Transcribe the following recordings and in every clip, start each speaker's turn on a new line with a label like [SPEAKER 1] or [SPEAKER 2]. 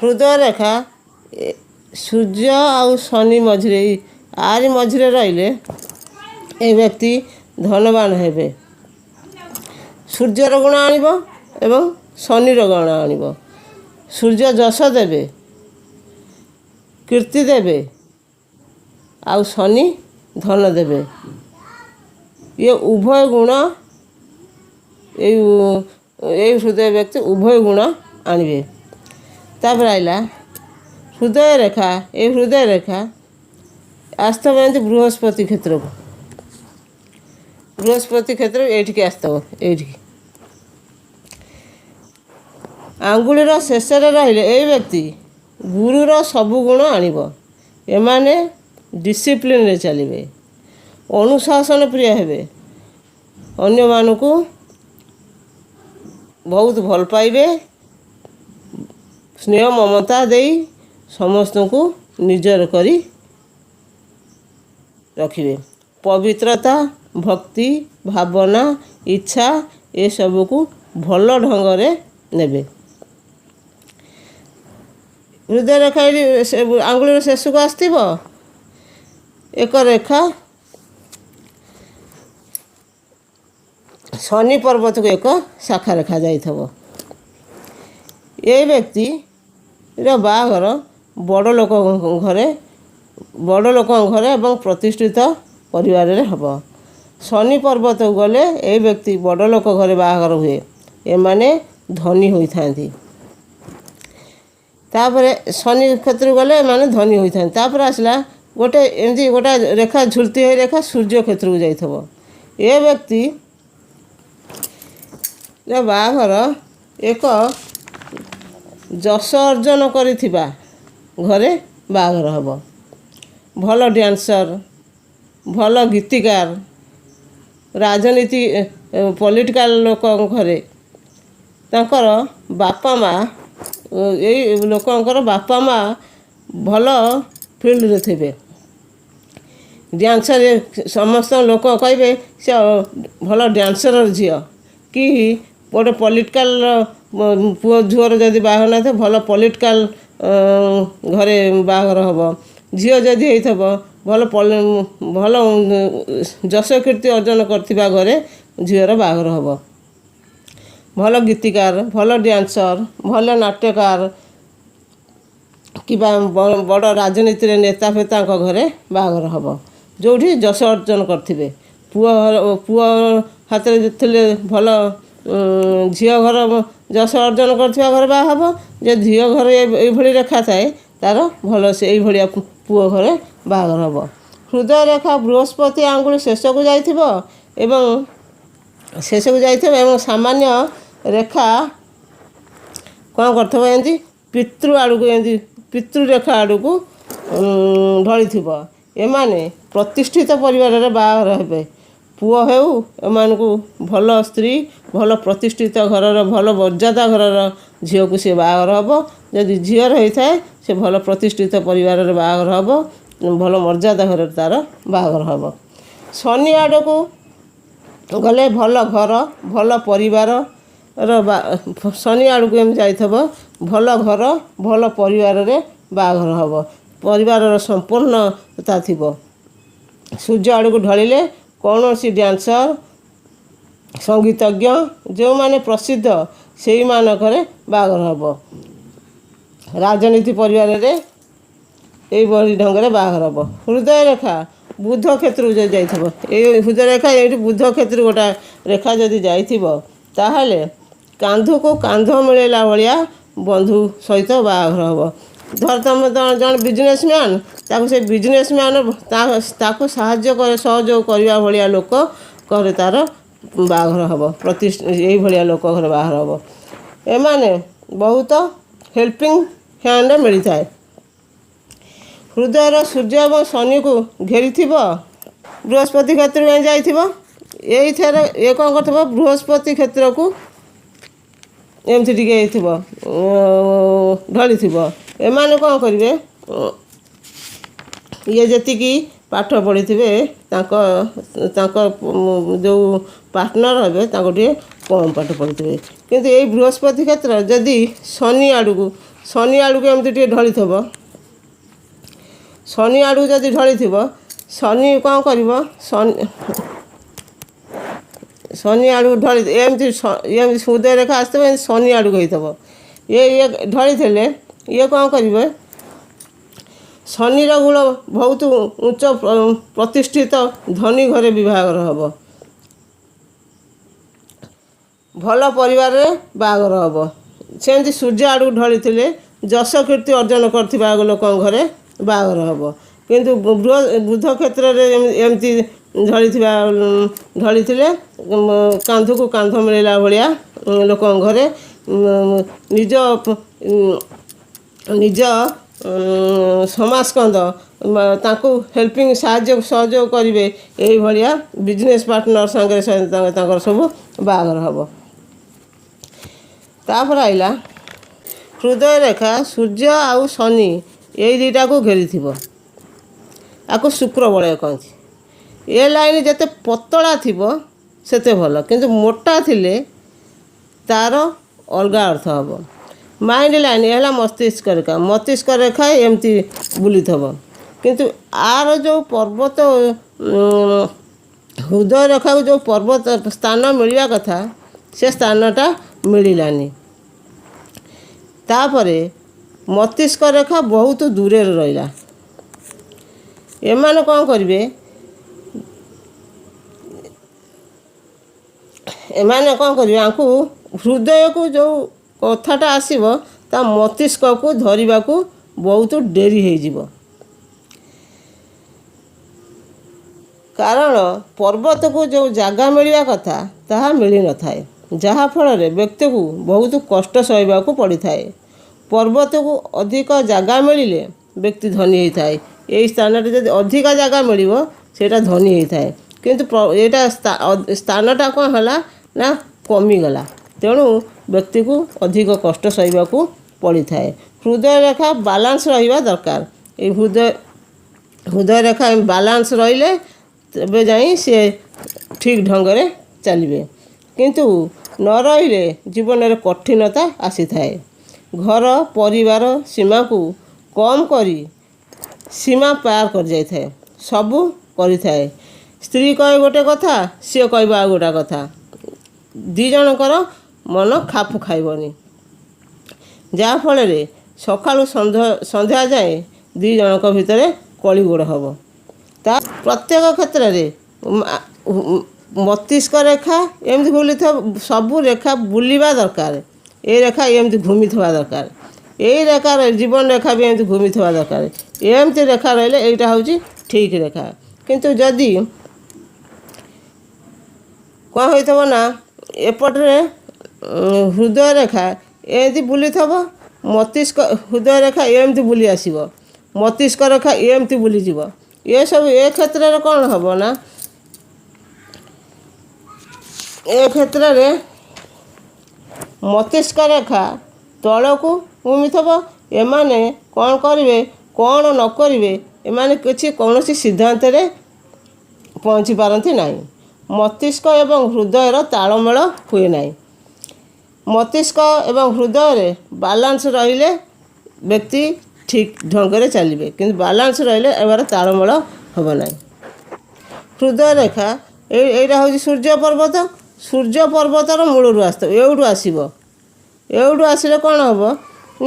[SPEAKER 1] ହୃଦୟ ରେଖା ସୂର୍ଯ୍ୟ ଆଉ ଶନି ମଝିରେ, ଆରି ମଝିରେ ରହିଲେ ଏ ବ୍ୟକ୍ତି ଧନବାନ ହେବେ। ସୂର୍ଯ୍ୟର ଗୁଣ ଆଣିବ ଏବଂ ଶନିର ଗୁଣ ଆଣିବ। ସୂର୍ଯ୍ୟ ଯଶ ଦେବେ, କୀର୍ତ୍ତି ଦେବେ, ଆଉ ଶନି ଧନ ଦେବେ। ଇଏ ଉଭୟ ଗୁଣ, ଏଇ ଏଇ ହୃଦୟ ବ୍ୟକ୍ତି ଉଭୟ ଗୁଣ ଆଣିବେ। ତାପରେ ଆସିଲା ହୃଦୟ ରେଖା। ଏଇ ହୃଦୟ ରେଖା ଆସିଥିବ ଏମିତି ବୃହସ୍ପତି କ୍ଷେତ୍ରକୁ। ବୃହସ୍ପତି କ୍ଷେତ୍ର ଏଇଠିକି ଆସିଥିବ। ଏଇଠିକି ଆଙ୍ଗୁଳିର ଶେଷରେ ରହିଲେ ଏଇ ବ୍ୟକ୍ତି ଗୁରୁର ସବୁ ଗୁଣ ଆଣିବ। ଏମାନେ ଡିସିପ୍ଲିନରେ ଚାଲିବେ, ଅନୁଶାସନ ପ୍ରିୟ ହେବେ, ଅନ୍ୟମାନଙ୍କୁ ବହୁତ ଭଲ ପାଇବେ, ସ୍ନେହ ମମତା ଦେଇ ସମସ୍ତଙ୍କୁ ନିଜର କରି ରଖିବେ। ପବିତ୍ରତା, ଭକ୍ତି, ଭାବନା, ଇଚ୍ଛା ଏସବୁକୁ ଭଲ ଢଙ୍ଗରେ ନେବେ। ହୃଦୟ ରେଖା ଏଇଠି ଆଙ୍ଗୁଳିର ଶେଷକୁ ଆସିଥିବ, ଏକ ରେଖା ଶନି ପର୍ବତକୁ ଏକ ଶାଖା ରେଖା ଯାଇଥିବ। ଏ ବ୍ୟକ୍ତିର ବାହାଘର ବଡ଼ ଲୋକଙ୍କ ଘରେ, ବଡ଼ ଲୋକଙ୍କ ଘରେ ଏବଂ ପ୍ରତିଷ୍ଠିତ ପରିବାରରେ ହେବ। ଶନି ପର୍ବତକୁ ଗଲେ ଏ ବ୍ୟକ୍ତି ବଡ଼ ଲୋକ ଘରେ ବାହାଘର ହୁଏ। ଏମାନେ ଧନୀ ହୋଇଥାନ୍ତି। ତାପରେ ଶନି କ୍ଷେତ୍ରକୁ ଗଲେ ଏମାନେ ଧନୀ ହୋଇଥାନ୍ତି। ତାପରେ ଆସିଲା ଗୋଟେ ଏମିତି ଗୋଟେ ରେଖା, ଝୁଲତି ହେଇ ରେଖା ସୂର୍ଯ୍ୟ କ୍ଷେତ୍ରକୁ ଯାଇଥିବ। ଏ ବ୍ୟକ୍ତି ବାହାଘର ଏକ ଯଶ ଅର୍ଜନ କରିଥିବା ଘରେ ବାହାଘର ହେବ। ଭଲ ଡ୍ୟାନ୍ସର, ଭଲ ଗୀତିକାର, ରାଜନୀତି ପଲିଟିକାଲ ଲୋକଙ୍କ ଘରେ, ତାଙ୍କର ବାପା ମା, ଏଇ ଲୋକଙ୍କର ବାପା ମା ଭଲ ଫିଲ୍ଡରେ ଥିବେ। ଡ୍ୟାନ୍ସର, ସମସ୍ତ ଲୋକ କହିବେ ସେ ଭଲ ଡ୍ୟାନ୍ସର ଝିଅ, କି ଗୋଟେ ପଲିଟିକାଲ ପୁଅ ଝିଅର ଯଦି ବାହାଘର ନଥିବ, ଭଲ ପଲିଟିକାଲ ଘରେ ବାହାଘର ହେବ। ଝିଅ ଯଦି ହେଇଥିବ, ଭଲ ଭଲ ଯଶ କୀର୍ତ୍ତି ଅର୍ଜନ କରିଥିବା ଘରେ ଝିଅର ବାହାଘର ହେବ। ଭଲ ଗୀତିକାର, ଭଲ ଡ୍ୟାନ୍ସର, ଭଲ ନାଟ୍ୟକାର କିମ୍ବା ବଡ଼ ରାଜନୀତିରେ ନେତା ଫେତାଙ୍କ ଘରେ ବାହାଘର ହେବ, ଯେଉଁଠି ଯଶ ଅର୍ଜନ କରିଥିବେ। ପୁଅ ହାତରେ ଥିଲେ ଭଲ, ଝିଅ ଘର ଯଶ ଅର୍ଜନ କରିଥିବା ଘରେ ବାହା ହେବ। ଯେ ଝିଅ ଘରେ ଏଇଭଳି ରେଖା ଥାଏ, ତା'ର ଭଲ ସେ ଏଇଭଳିଆ ପୁଅ ଘରେ ବାହାଘର ହେବ। ହୃଦୟ ରେଖା ବୃହସ୍ପତି ଆଙ୍ଗୁଳି ଶେଷକୁ ଯାଇଥିବ ଏବଂ ଶେଷକୁ ଯାଇଥିବ ଏବଂ ସାମାନ୍ୟ ରେଖା କ'ଣ କରିଥିବ, ଏମିତି ପିତୃ ଆଡ଼କୁ, ଏମିତି ପିତୃରେଖା ଆଡ଼କୁ ଢଳିଥିବ। ଏମାନେ ପ୍ରତିଷ୍ଠିତ ପରିବାରରେ ବାହାଘର ହେବେ। ପୁଅ ହେଉ, ଏମାନଙ୍କୁ ଭଲ ସ୍ତ୍ରୀ, ଭଲ ପ୍ରତିଷ୍ଠିତ ଘରର, ଭଲ ମର୍ଯ୍ୟାଦା ଘରର ଝିଅକୁ ସେ ବାହାଘର ହେବ। ଯଦି ଝିଅର ହେଇଥାଏ, ସେ ଭଲ ପ୍ରତିଷ୍ଠିତ ପରିବାରରେ ବାହାଘର ହେବ, ଭଲ ମର୍ଯ୍ୟାଦା ଘରରେ ତା'ର ବାହାଘର ହେବ। ଶନି ଆଡ଼କୁ ଗଲେ ଭଲ ଘର, ଭଲ ପରିବାରର, ଶନି ଆଡ଼କୁ ଏମିତି ଯାଇଥିବ, ଭଲ ଘର, ଭଲ ପରିବାରରେ ବାହାଘର ହେବ, ପରିବାରର ସମ୍ପୂର୍ଣ୍ଣତା ଥିବ। ସୂର୍ଯ୍ୟ ଆଡ଼କୁ ଢଳିଲେ କୌଣସି ଡ୍ୟାନ୍ସର, ସଙ୍ଗୀତଜ୍ଞ, ଯେଉଁମାନେ ପ୍ରସିଦ୍ଧ, ସେଇମାନଙ୍କରେ ବାହାଘର ହେବ। ରାଜନୀତି ପରିବାରରେ ଏଇଭଳି ଢଙ୍ଗରେ ବାହାଘର ହେବ। ହୃଦୟ ରେଖା ବୁଧ କ୍ଷେତ୍ରକୁ ଯଦି ଯାଇଥିବ, ଏଇ ହୃଦୟ ରେଖା ଏଇଠି ବୁଧ କ୍ଷେତ୍ରକୁ ଗୋଟା ରେଖା ଯଦି ଯାଇଥିବ, ତାହେଲେ କାନ୍ଧକୁ କାନ୍ଧ ମିଳେଇଲା ଭଳିଆ ବନ୍ଧୁ ସହିତ ବାହାଘର ହେବ। ଧର ତୁମେ ଜଣେ ବିଜନେସ୍ ମ୍ୟାନ୍, ତାକୁ ସେ ବିଜନେସ୍ ମ୍ୟାନ୍ ତାକୁ ସାହାଯ୍ୟ କରେ, ସହଯୋଗ କରିବା ଭଳିଆ ଲୋକ ଘରେ ତା'ର ବାହାଘର ହେବ। ଏଇଭଳିଆ ଲୋକ ଘରେ ବାହାଘର ହେବ। ଏମାନେ ବହୁତ ହେଲ୍ପିଂ ହ୍ୟାଣ୍ଡ ମିଳିଥାଏ। ହୃଦୟର ସୂର୍ଯ୍ୟ ଏବଂ ଶନିକୁ ଘେରିଥିବ, ବୃହସ୍ପତି କ୍ଷେତ୍ରକୁ ଯାଇଥିବ। ଏଇଥିରେ ଏ କ'ଣ କରିଥିବ? ବୃହସ୍ପତି କ୍ଷେତ୍ରକୁ ଏମିତି ଟିକେ ହେଇଥିବ, ଢଳିଥିବ। ଏମାନେ କ'ଣ କରିବେ? ଇଏ ଯେତିକି ପାଠ ପଢ଼ିଥିବେ, ତାଙ୍କ ଯେଉଁ ପାର୍ଟନର୍ ହେବେ ତାଙ୍କୁ ଟିକେ କମ୍ ପାଠ ପଢ଼ିଥିବେ। କିନ୍ତୁ ଏଇ ବୃହସ୍ପତି କ୍ଷେତ୍ର ଯଦି ଶନି ଆଡ଼କୁ ଶନି ଆଡ଼କୁ ଏମିତି ଟିକେ ଢଳିଥିବ, ଶନି ଆଡ଼କୁ ଯଦି ଢଳିଥିବ, ଶନି କ'ଣ କରିବ? ଶନି ଆଡ଼କୁ ଢଳି ଏମିତି, ଏମିତି ହୃଦୟ ରେଖା ଆସିଥିବ, ଏମିତି ଶନି ଆଡ଼କୁ ହେଇଥିବ। ଇଏ ଢଳିଥିଲେ ଇଏ କ'ଣ କରିବେ? ଶନିର ଗୁଣ ବହୁତ ଉଚ୍ଚ ପ୍ରତିଷ୍ଠିତ ଧନୀ ଘରେ ବିବାହଘର ହେବ, ଭଲ ପରିବାରରେ ବାହାଘର ହେବ। ସେମିତି ସୂର୍ଯ୍ୟ ଆଡ଼କୁ ଢଳିଥିଲେ ଯଶ କୀର୍ତ୍ତି ଅର୍ଜନ କରିଥିବା ଲୋକଙ୍କ ଘରେ ବାହାଘର ହେବ। କିନ୍ତୁ ବୁଧ କ୍ଷେତ୍ରରେ ଏମିତି ଢଳିଥିବା ଢଳିଥିଲେ କାନ୍ଧକୁ କାନ୍ଧ ମିଳିଲା ଭଳିଆ ଲୋକଙ୍କ ଘରେ, ନିଜ ନିଜ ସମାସ୍କନ୍ଦ ତାଙ୍କୁ ହେଲ୍ପିଂ ସାହାଯ୍ୟ ସହଯୋଗ କରିବେ, ଏଇଭଳିଆ ବିଜନେସ୍ ପାର୍ଟନର୍ ସାଙ୍ଗରେ ତାଙ୍କର ସବୁ ବାହାଘର ହେବ। ତାପରେ ଆଇଲା ହୃଦୟ ରେଖା ସୂର୍ଯ୍ୟ ଆଉ ଶନି ଏଇ ଦୁଇଟାକୁ ଘେରିଥିବ, ଆକୁ ଶୁକ୍ର ବଳୟ କହନ୍ତି। ଏ ଲାଇନ୍ ଯେତେ ପତଳା ଥିବ ସେତେ ଭଲ, କିନ୍ତୁ ମୋଟା ଥିଲେ ତା'ର ଅଲଗା ଅର୍ଥ ହେବ। ମାଇଣ୍ଡ ଲାଇନ୍ ହେଲା ମସ୍ତିଷ୍କ ରେଖା। ମସ୍ତିଷ୍କ ରେଖା ଏମିତି ବୁଲିଥିବ, କିନ୍ତୁ ଆର ଯେଉଁ ପର୍ବତ ହୃଦୟ ରେଖାକୁ ଯେଉଁ ପର୍ବତ ସ୍ଥାନ ମିଳିବା କଥା ସେ ସ୍ଥାନଟା ମିଳିଲାନି। ତାପରେ ମସ୍ତିଷ୍କ ରେଖା ବହୁତ ଦୂରରେ ରହିଲା। ଏମାନେ କ'ଣ କରିବେ? ଏମାନେ କ'ଣ କରିବେ? ଆଙ୍କୁ ହୃଦୟକୁ ଯେଉଁ କଥାଟା ଆସିବ ତା ମସ୍ତିଷ୍କକୁ ଧରିବାକୁ ବହୁତ ଡେରି ହେଇଯିବ, କାରଣ ପର୍ବତକୁ ଯେଉଁ ଜାଗା ମିଳିବା କଥା ତାହା ମିଳିନଥାଏ, ଯାହାଫଳରେ ବ୍ୟକ୍ତିକୁ ବହୁତ କଷ୍ଟ ସହିବାକୁ ପଡ଼ିଥାଏ। ପର୍ବତକୁ ଅଧିକ ଜାଗା ମିଳିଲେ ବ୍ୟକ୍ତି ଧନୀ ହେଇଥାଏ। ଏଇ ସ୍ଥାନରେ ଯଦି ଅଧିକା ଜାଗା ମିଳିବ ସେଇଟା ଧନୀ ହେଇଥାଏ, କିନ୍ତୁ ଏଇଟା ସ୍ଥାନଟା କ'ଣ ହେଲା ନା କମିଗଲା, ତେଣୁ ବ୍ୟକ୍ତିକୁ ଅଧିକ କଷ୍ଟ ସହିବାକୁ ପଡ଼ିଥାଏ। ହୃଦୟ ରେଖା ବାଲାନ୍ସ ରହିବା ଦରକାର। ଏଇ ହୃଦୟ ରେଖା ବାଲାନ୍ସ ରହିଲେ ତେବେ ଯାଇ ସିଏ ଠିକ୍ ଢଙ୍ଗରେ ଚାଲିବେ, କିନ୍ତୁ ନ ରହିଲେ ଜୀବନରେ କଠିନତା ଆସିଥାଏ। ଘର ପରିବାର ସୀମାକୁ କମ୍ କରି ସୀମା ପାର କରିଯାଇଥାଏ, ସବୁ କରିଥାଏ। ସ୍ତ୍ରୀ କହେ ଗୋଟେ କଥା, ସିଏ କହିବ ଆଉ ଗୋଟେ କଥା, ଦୁଇ ଜଣଙ୍କର ମନ ଖାପ ଖାଇବନି, ଯାହାଫଳରେ ସକାଳୁ ସନ୍ଧ୍ୟା ଯାଏଁ ଦୁଇ ଜଣଙ୍କ ଭିତରେ କଳିଗୋଡ଼ ହେବ। ତା ପ୍ରତ୍ୟେକ କ୍ଷେତ୍ରରେ ମସ୍ତିଷ୍କ ରେଖା ଏମିତି ବୁଲିଥିବ, ସବୁ ରେଖା ବୁଲିବା ଦରକାର। ଏ ରେଖା ଏମିତି ଘୁମିଥିବା ଦରକାର, ଏଇ ରେଖା ଜୀବନ ରେଖା ବି ଏମିତି ଘୁମିଥିବା ଦରକାର। ଏମିତି ରେଖା ରହିଲେ ଏଇଟା ହେଉଛି ଠିକ୍ ରେଖା। କିନ୍ତୁ ଯଦି କ'ଣ ହେଇଥିବ ନା ଏପଟରେ ହୃଦୟ ରେଖା ଏମିତି ବୁଲିଥିବ, ମସ୍ତିଷ୍କ ହୃଦୟ ରେଖା ଏମିତି ବୁଲି ଆସିବ, ମସ୍ତିଷ୍କ ରେଖା ଏମିତି ବୁଲିଯିବ। ଏସବୁ ଏ କ୍ଷେତ୍ରରେ କ'ଣ ହେବ ନା ଏ କ୍ଷେତ୍ରରେ ମସ୍ତିଷ୍କ ରେଖା ତଳକୁ ଘୁମିଥିବ। ଏମାନେ କ'ଣ କରିବେ କ'ଣ ନ କରିବେ, ଏମାନେ କିଛି କୌଣସି ସିଦ୍ଧାନ୍ତରେ ପହଞ୍ଚି ପାରନ୍ତି ନାହିଁ। ମସ୍ତିଷ୍କ ଏବଂ ହୃଦୟର ତାଳମେଳ ହୁଏ ନାହିଁ। ମସ୍ତିଷ୍କ ଏବଂ ହୃଦୟରେ ବାଲାନ୍ସ ରହିଲେ ବ୍ୟକ୍ତି ଠିକ୍ ଢଙ୍ଗରେ ଚାଲିବେ, କିନ୍ତୁ ବାଲାନ୍ସ ରହିଲେ ଏହାର ତାଳମେଳ ହେବ ନାହିଁ। ହୃଦୟ ରେଖା ଏଇଟା ହେଉଛି ସୂର୍ଯ୍ୟ ପର୍ବତ। ସୂର୍ଯ୍ୟ ପର୍ବତର ମୂଳରୁ ଆସିଥିବ, ଏଇଠୁ ଆସିବ। ଏଇଠୁ ଆସିଲେ କ'ଣ ହେବ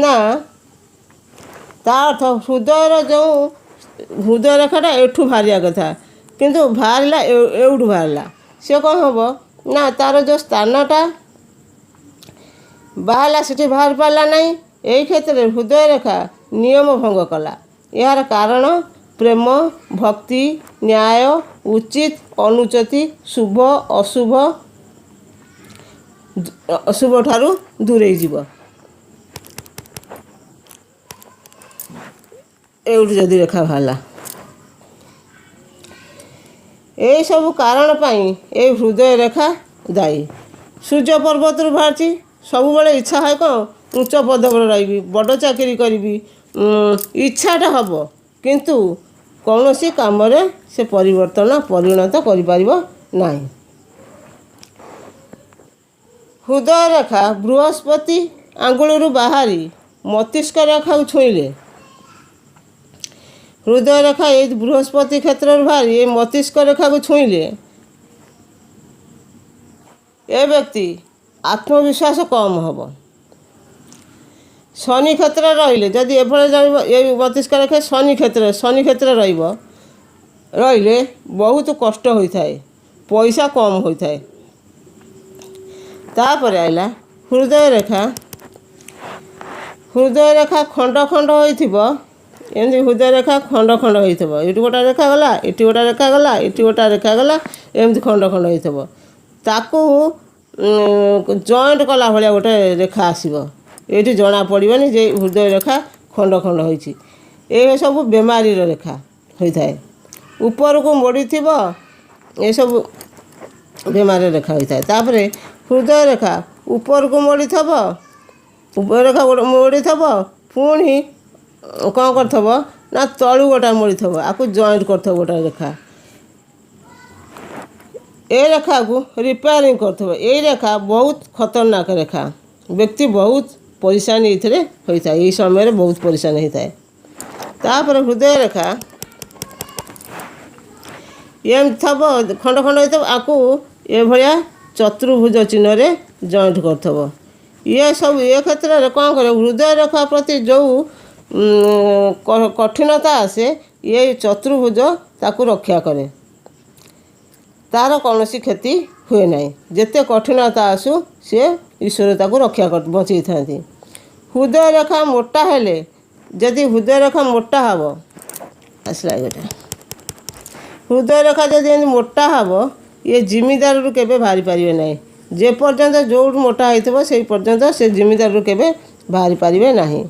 [SPEAKER 1] ନା ତା ଅର୍ଥ ହୃଦୟର ଯେଉଁ ହୃଦୟ ରେଖାଟା ଏଠୁ ବାହାରିବା କଥା, କିନ୍ତୁ ବାହାରିଲା ଏଇଠୁ ବାହାରିଲା। ସିଏ କ'ଣ ହେବ ନା ତା'ର ଯେଉଁ ସ୍ଥାନଟା ବାହାରିଲା ସେଠି ବାହାରି ପାରିଲା ନାହିଁ। ଏଇ କ୍ଷେତ୍ରରେ ହୃଦୟ ରେଖା ନିୟମ ଭଙ୍ଗ କଲା। ଏହାର କାରଣ ପ୍ରେମ, ଭକ୍ତି, ନ୍ୟାୟ, ଉଚିତ, ଅନୁଚିତ, ଶୁଭ, ଅଶୁଭ, ଅଶୁଭ ଠାରୁ ଦୂରେଇ ଯିବ। ଏଇଠୁ ଯଦି ରେଖା ବାହାରିଲା, ଏଇସବୁ କାରଣ ପାଇଁ ଏଇ ହୃଦୟ ରେଖା ଦାୟୀ। ସୂର୍ଯ୍ୟ ପର୍ବତରୁ ବାହାରିଛି। ସବୁବେଳେ ଇଚ୍ଛା ହୁଏ କ'ଣ ଉଚ୍ଚ ପଦବରେ ରହିବି, ବଡ଼ ଚାକିରି କରିବି, ଇଚ୍ଛାଟା ହେବ, କିନ୍ତୁ କୌଣସି କାମରେ ସେ ପରିବର୍ତ୍ତନ ପରିଣତ କରିପାରିବ ନାହିଁ। ହୃଦୟ ରେଖା ବୃହସ୍ପତି ଆଙ୍ଗୁଳିରୁ ବାହାରି ମସ୍ତିଷ୍କ ରେଖାକୁ ଛୁଇଁଲେ, ହୃଦୟ ରେଖା ଏଇ ବୃହସ୍ପତି କ୍ଷେତ୍ରରୁ ବାହାରି ଏ ମସ୍ତିଷ୍କ ରେଖାକୁ ଛୁଇଁଲେ ଏ ବ୍ୟକ୍ତି ଆତ୍ମବିଶ୍ୱାସ କମ୍ ହେବ। ଶନି କ୍ଷେତ୍ର ରହିଲେ ଯଦି ଏଭଳି ରହିବ, ଏ ମସ୍ତିଷ୍କ ରେଖା ଶନି କ୍ଷେତ୍ର ରହିବ, ରହିଲେ ବହୁତ କଷ୍ଟ ହୋଇଥାଏ, ପଇସା କମ୍ ହୋଇଥାଏ। ତାପରେ ଆସିଲା ହୃଦୟ ରେଖା। ହୃଦୟ ରେଖା ଖଣ୍ଡ ଖଣ୍ଡ ହୋଇଥିବ ଏମିତି। ହୃଦୟ ରେଖା ଖଣ୍ଡ ଖଣ୍ଡ ହୋଇଥିବ। ଏଇଠି ଗୋଟେ ରେଖା ଗଲା, ଏଠି ଗୋଟେ ରେଖା ଗଲା, ଏଠି ଗୋଟେ ରେଖା ଗଲା, ଏମିତି ଖଣ୍ଡ ଖଣ୍ଡ ହୋଇଥିବ। ତାକୁ ଜଏଣ୍ଟ କଲା ଭଳିଆ ଗୋଟେ ରେଖା ଆସିବ। ଏଇଠି ଜଣା ପଡ଼ିବନି ଯେ ହୃଦୟ ରେଖା ଖଣ୍ଡ ଖଣ୍ଡ ହୋଇଛି। ଏସବୁ ବେମାରୀର ରେଖା ହୋଇଥାଏ। ଉପରକୁ ମୋଡ଼ିଥିବ, ଏସବୁ ବେମାରୀର ରେଖା ହୋଇଥାଏ। ତାପରେ ହୃଦୟ ରେଖା ଉପରକୁ ମୋଡ଼ିଥିବ, ଉପର ରେଖା ମୋଡ଼ିଥିବ, ପୁଣି କ'ଣ କରିଥିବ ନା ତଳୁ ଗୋଟା ମୋଡ଼ିଥିବ, ଆକୁ ଜଏଣ୍ଟ କରିଥିବ ଗୋଟା ରେଖା। ଏ ରେଖାକୁ ରିପେୟାରିଂ କରୁଥିବ। ଏଇ ରେଖା ବହୁତ ଖତରନାକ ରେଖା। ବ୍ୟକ୍ତି ବହୁତ ପରିଶାନି ଏଥିରେ ହୋଇଥାଏ। ଏଇ ସମୟରେ ବହୁତ ପରିଶାନି ହୋଇଥାଏ। ତାପରେ ହୃଦୟ ରେଖା ଏମିତି ଥବ, ଖଣ୍ଡ ଖଣ୍ଡ ହେଇଥିବ, ଆକୁ ଏଭଳିଆ ଚତୁର୍ଭୁଜ ଚିହ୍ନରେ ଜଏଣ୍ଟ କରୁଥିବ। ଇଏ ସବୁ ଏ କ୍ଷେତ୍ରରେ କ'ଣ କରିବ? ହୃଦୟ ରେଖା ପ୍ରତି ଯେଉଁ କଠିନତା ଆସେ, ଏ ଚତୁର୍ଭୁଜ ତାକୁ ରକ୍ଷା କରେ। ତାର କୌଣସି କ୍ଷତି ହୁଏ ନାହିଁ। ଯେତେ କଠିନତା ଆସୁ, ସିଏ ଈଶ୍ୱର ତାକୁ ରକ୍ଷା ବଞ୍ଚେଇଥାନ୍ତି। ହୃଦୟ ରେଖା ମୋଟା ହେଲେ, ଯଦି ହୃଦୟ ରେଖା ମୋଟା ହେବ, ଆସିଲା ଗୋଟେ, ହୃଦୟ ରେଖା ଯଦି ଏମିତି ମୋଟା ହେବ, ଇଏ ଜିମିଦାରରୁ କେବେ ବାହାରି ପାରିବେ ନାହିଁ। ଯେ ପର୍ଯ୍ୟନ୍ତ ଯେଉଁଠୁ ମୋଟା ହେଇଥିବ, ସେଇ ପର୍ଯ୍ୟନ୍ତ ସେ ଜିମିଦାରରୁ କେବେ ବାହାରି ପାରିବେ ନାହିଁ।